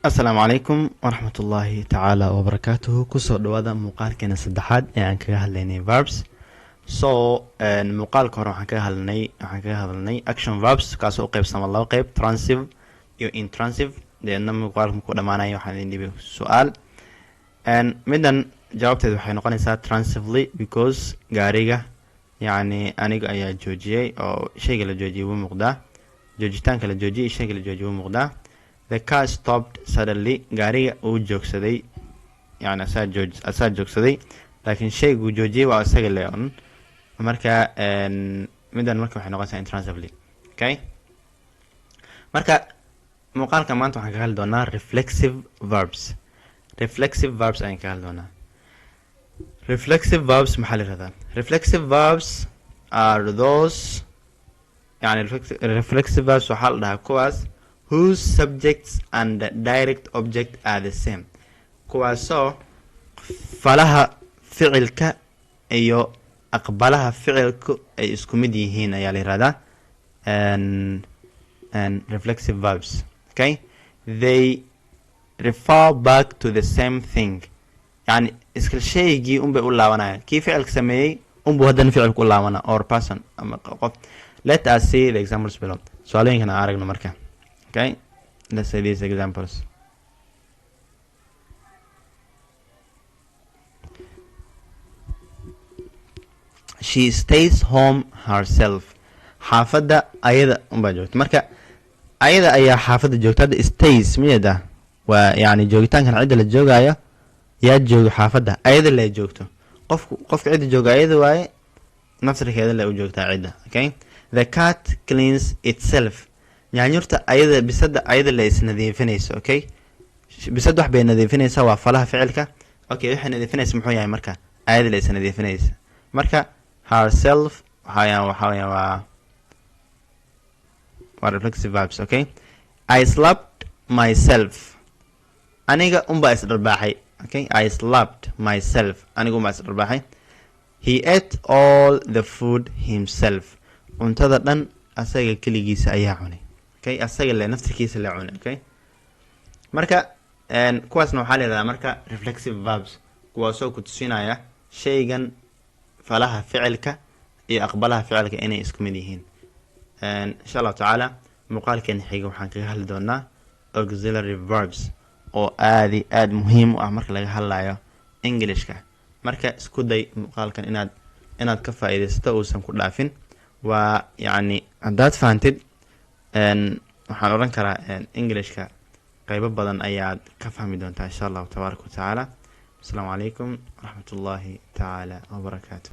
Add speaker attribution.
Speaker 1: Asalaamu calaykum waraxmat ullaahi tacaala wabarakaatuhu. Kusoo dhawaada muuqaalkeena saddexaad ee aan kaga hadlaynay verbs. So muuqaalka hore waxaan kaga hadalnay action verbs, kaasoo u qeybsama laba qeyb, transitive iyo intransitive. Deedna muuqaalka markuu dhamaanaya waxaan idin dhibay su-aal. Middan jawaabteed waxay noqonaysaa transitively, because gaariga yacni aniga ayaa joojiyey, oo shayga la joojiyey wuu muuqdaa, joojitaanka la joojiyey, shayga la joojiyey wuu muuqdaa. The car stopped suddenly, gaariga uu joogsaday, yani asaa joogsaday, laakiin shayguu joojiyey waa isaga leon. Marka middan marka waxay noqonaysaa intransitively. Okay, marka muuqaalka maanta waxaan kaga hadli doonaa reflexive verbs. Reflexive verbs ayaan kaga hadli doonaa. Reflexive verbs maxaa la yihahdaa? Reflexive verbs are those, yani reflexive verbs waxaa la dhahaa kuwaas whose subjects and the direct object are the same, kuwaasoo falaha ficilka iyo aqbalaha ficilku ay isku mid yihiin ayaa la yihahdaa reflexive verbs. Okay, they refer back to the same thing, yani isla shaygii unbay u laabanayaan. Kii ficilka sameeyey unbuu haddana ficilka u laabana, or person ama qof. Let us see the examples below. Su-aalooyinkan aan aragno marka. Okay, let's see these examples. She stays home herself, xaafadda ayada unbaa joogta. Marka ayada ayaa xaafadda joogta. Hadda stays miyada waa yani joogitaankan cidda la joogayo. Yaa joogo xaafadda? Ayada la joogto. Qofku, qofka cidda jooga ayada waaye, nafsirkeeda le u joogtaa cidda. Okay, the cat cleans itself, nyaanyurta ayada, bisada ayada la isnadiifinayso. Okay, bisad wax bay nadiifinaysaa, waa falaha ficilka. Okay, waxay nadiifinaysa muxuu yahay? Marka ayada la isnadiifinaysa. Marka herself waxaa waa reflexive verbs. Okay, I slapped myself, aniga unbaa isdharbaaxay. Okay, I slapped myself, aniga unbaa isdharbaaxay. He ate all the food himself, cuntada dhan asaga keligiisa ayaa cunay. Okay, asaga le naftirkiisa le cunay. Okay, marka kuwaasna waxaa la yihahdaa marka reflexive verbs, kuwaasoo ku tusinaya shaygan falaha ficilka iyo aqbalaha ficilka inay isku mid yihiin. Insha Allahu tacaala muuqaalkeena xiga waxaan kaga hadli doonaa auxiliary verbs, oo aada i aada muhiim u ah marka laga hadlayo Englishka. Marka isku day muuqaalkan inaad ka faa-iidaysato, uusan ku dhaafin. Waa yacni haddaad fahantid, waxaan odhan karaa Englishka qeybo badan ayaad ka fahmi doontaa, insha Allahu tabaaraka wa tacaala. Asalaamu calaykum waraxmat ullaahi tacaala wabarakaatu.